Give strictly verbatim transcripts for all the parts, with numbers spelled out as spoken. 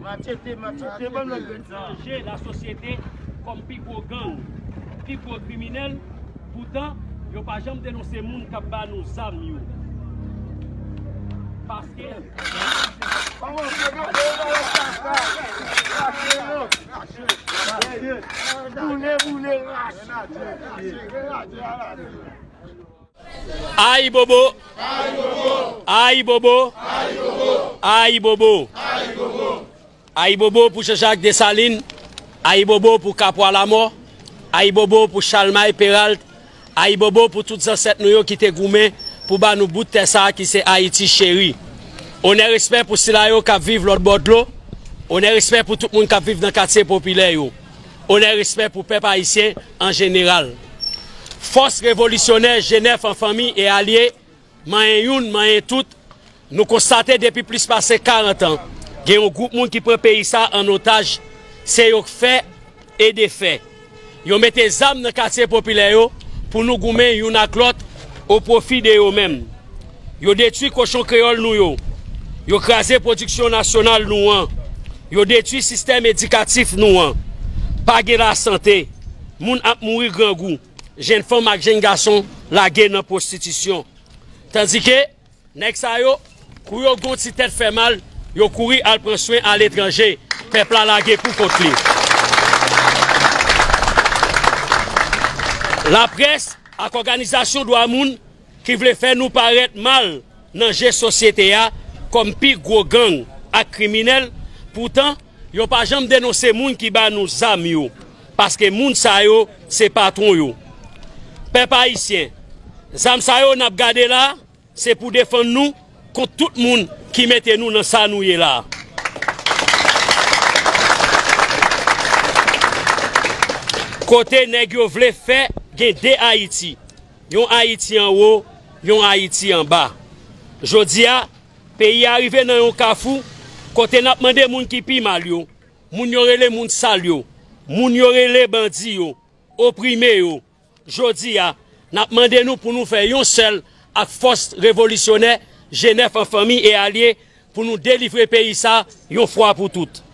Machete, machete, ban m nan grenn sa. Chanje lasosyete kòm pi gwo gang, pi gwo kriminèl. Poutan, yo pa janm denonse moun k ap ba nou zam yo. Paske Boule, boule, rache. Ayibobo! Ayibobo! Ayibobo! Ayibobo pou Jean-Jacques Dessalines! Ayibobo pou Kapwa Lamò! Ayibobo pou Chalmay Peralt! Ayibobo pou tout zansèt nou yo ki te goumen pou ba nou bout tè sa a ki se Ayiti cheri! Onè, respè pou sila yo k ap viv lòt bò dlo! Onè, respè pou tout moun k ap viv nan katye popilè yo! Onè, respè pou pèp ayisyen an jeneral! Fòs revolisyonè G nèf an fanmi e alye, manyen youn, manyen tout, nou konstate depi plis pase karant an, gen yon gwoup moun ki pran peyi sa an otaj, se yo k fè e defè. Yo mete zam nan katye popilè yo pou nou goumen youn ak lòt o pwofi de yo menm. Yo detwi kochon kreyòl nou yo. Yo kraze pwodiksyon nasyonal nou an. Yo detwi sistèm edikatif nou an. Pa gen lasante. Moun ap mouri grangou. Jenn fanm ak jenn gason lage nan pwostitisyon. Tandike, nèg sa yo, kou yo gen yon ti tèt fè mal, yo kouri al pran swen aletranje. Pèp la lage pou kont li. Laprès ak òganizasyon dwa moun ki vle fè nou parèt mal nan je sosyete a kòm pi gwo gang ak kriminèl, poutan, yo pa janm denonse moun ki ba nou zam yo, paske moun sa yo se patwon yo. Pèp ayisyen, zam sa yo n ap gade la, se pou defann nou kont tout moun ki mete nou nan sa nou ye la. Kote nèg yo vle fè gen de Ayiti, yon Ayiti anwo, yon Ayiti anba. Jodi a, peyi a rive nan yon kafou kote n ap mande moun ki pi mal yo, moun yo rele moun sal yo, moun yo rele bandi yo, oprime yo. Jodi a, n ap mande nou pou nou fè yon sèl ak fòs revolisyonè G nèf an fanmi e alye pou nou delivre peyi sa yon fwa pou tout.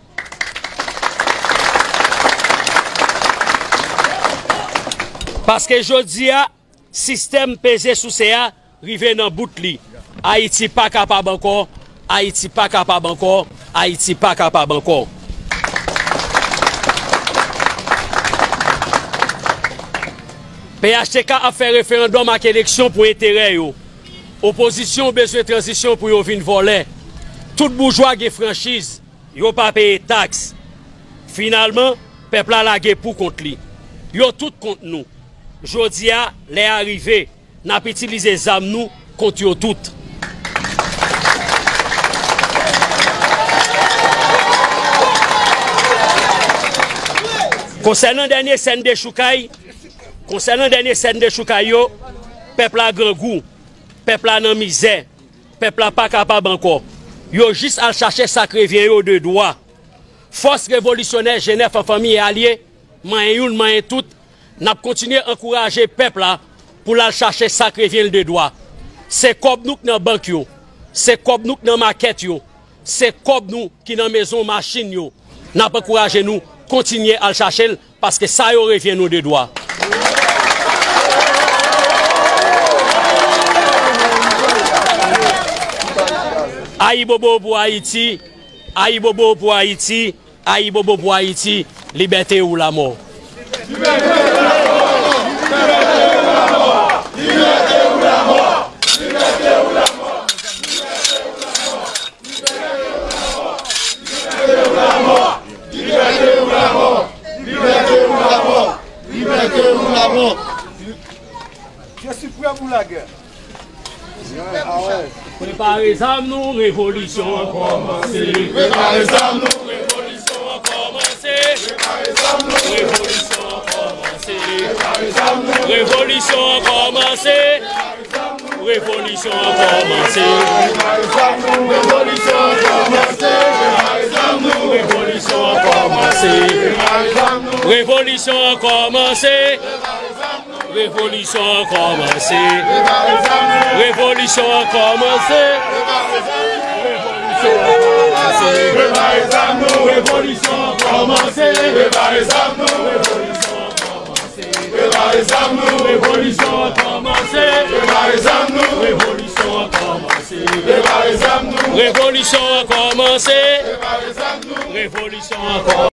Paske jodi a, sistèm peze souse a rive nan bout li. Ayiti pa kapab ankò, Ayiti pa kapab ankò, Ayiti pa kapab ankò. P H T K ap fè referandòm ak eleksyon pou enterè yo. Opozisyon bezwen tranzisyon pou yo vin vòlè. Tout boujwa gen franchiz, yo pa peye taks. Finalman, pèp la lage pou kont li. Yo tout kont nou. Jodi a, lè a rive, n ap itilize zam nou kont yo tout. Konsènan dènye sèn dechoukay, konsènan dènye sèn dechoukay yo, pèp la grangou, pèp la nan mizè, pèp la pa kapab ankò. Yo jis al chache sa k revyen yo de dwa. Fòs revolisyonè G nèf an fanmi e alye, manyen youn, manyen tout, n ap kontinye ankouraje pèp la pou l al chache sa k revyen l de dwa. Se kòb nou k nan bank yo, se kòb nou k nan makèt yo, se kòb nou ki nan mezon machin yo. N ap ankouraje nou kontinye al chache l, paske sa yo revyen nou de dwa. Ayibobo pou Ayiti, ayibobo pou Ayiti, ayibobo pou Ayiti, libète ou lamò. Libète ou lamò! Libète ou lamò! Libète ou lamò! Libète ou lamò! Je suis prêt pour la guerre. Prepare zam nou, revolisyon an kòmanse. Prepare zam nou, revolisyon an kòmanse. Prepare zam nou, revolisyon an kòmanse. Prepare zam nou, revolisyon an kòmanse. Revolisyon an kòmanse. Revolisyon an kòmanse. Revolisyon an kòmanse. Revolisyon an kòmanse. Revolisyon an kòmanse. Revolisyon an kòmanse. Revolisyon an kòmanse. Prepare zam nou, revolisyon an kòmanse. Prepare zam nou, revolisyon an kòmanse. Prepare zam nou, revolisyon an kòmanse. Prepare zam nou, revolisyon an kòmanse. Prepare zam nou. Revolisyon an kòmanse. Prepare zam nou. Revolisyon an kòmanse.